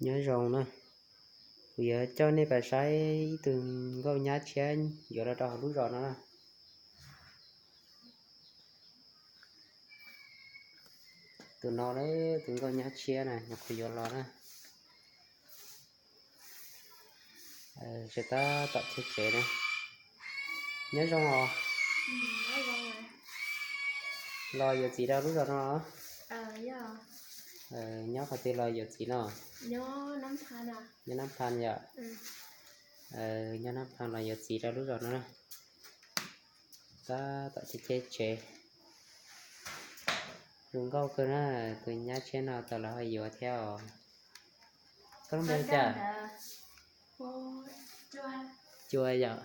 Nyob zoo na, kuv yuav coj nej pais saib ib tug nkauj nyab tshiab yuav los rau hauv lub zos no na. Tus no, tus nkauj nyab tshiab na, nyuam qhuav yuav los na. Tseem tab tom cheb tsev na. Nyob zoo os. Los yuav txiv rau lub zos no los? Nyob qhov twg los yuav txiv no? Nyob Nab Pha yom. Nyob Nab Pha los yuav txiv rau lub zos no na. Tab tom cheb cheb tsev. Zoo nkauj kawg na, tus nyab tshiab no tau lawv ho yuav thiab os. Koj lub npe li cas? Cua yom.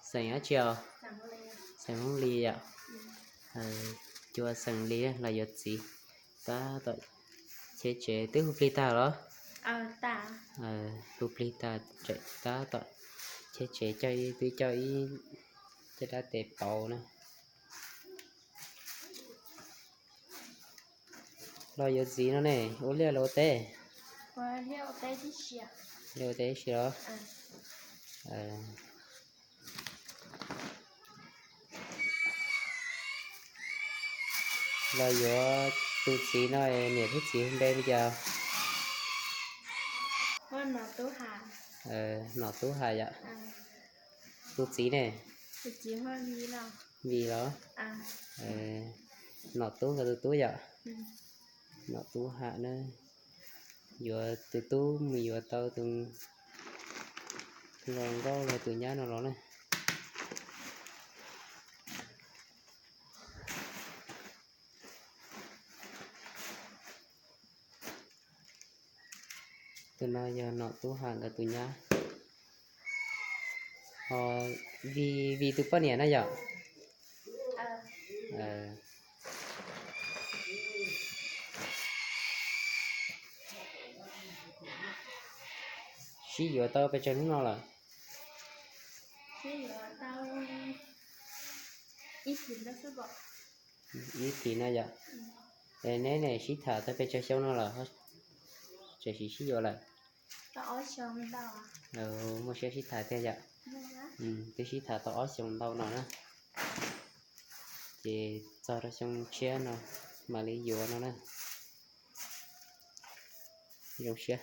Xeem dab tsi os? Xeem Hmoob Lis yom. Cua xeem Lis los yuav txiv. Tab tom cheb tsev twb hu plig tag los? Hu plig tag, tab tom cheb tsev, coj ib, twb coj ib caj dab tes pauv na. Los yuav txiv no ne, ua liaj los ua teb? Liaj ua teb tib si los? Los yuav tus txiv no, niam thiab txiv npe li cas? Nom Tub Ham yom. Tus txiv ne? Vim los? Nom Tub nkawd tus tub yom. Nom Tub Ham na, yuav tus tub mus yuav tau tus hluas nkauj los tus nyab no los na. Tus no yog Nom Tub Ham nkawd tus nyab. Ho Vij, Vij tus poj niam na yom. Sib yuav tau pes tsawg hnub no lawm? Ib thim no yom. Es neb ne sib tham tau pes tsawg xyoo no lawm, tseem sim sib yuav lawm? Muaj siab sib tham tiag yom. Twb sib tham tau ob xyoos ntau no na, ces txog rau xyoo tshiab no mam li yuav no na. Zoo siab.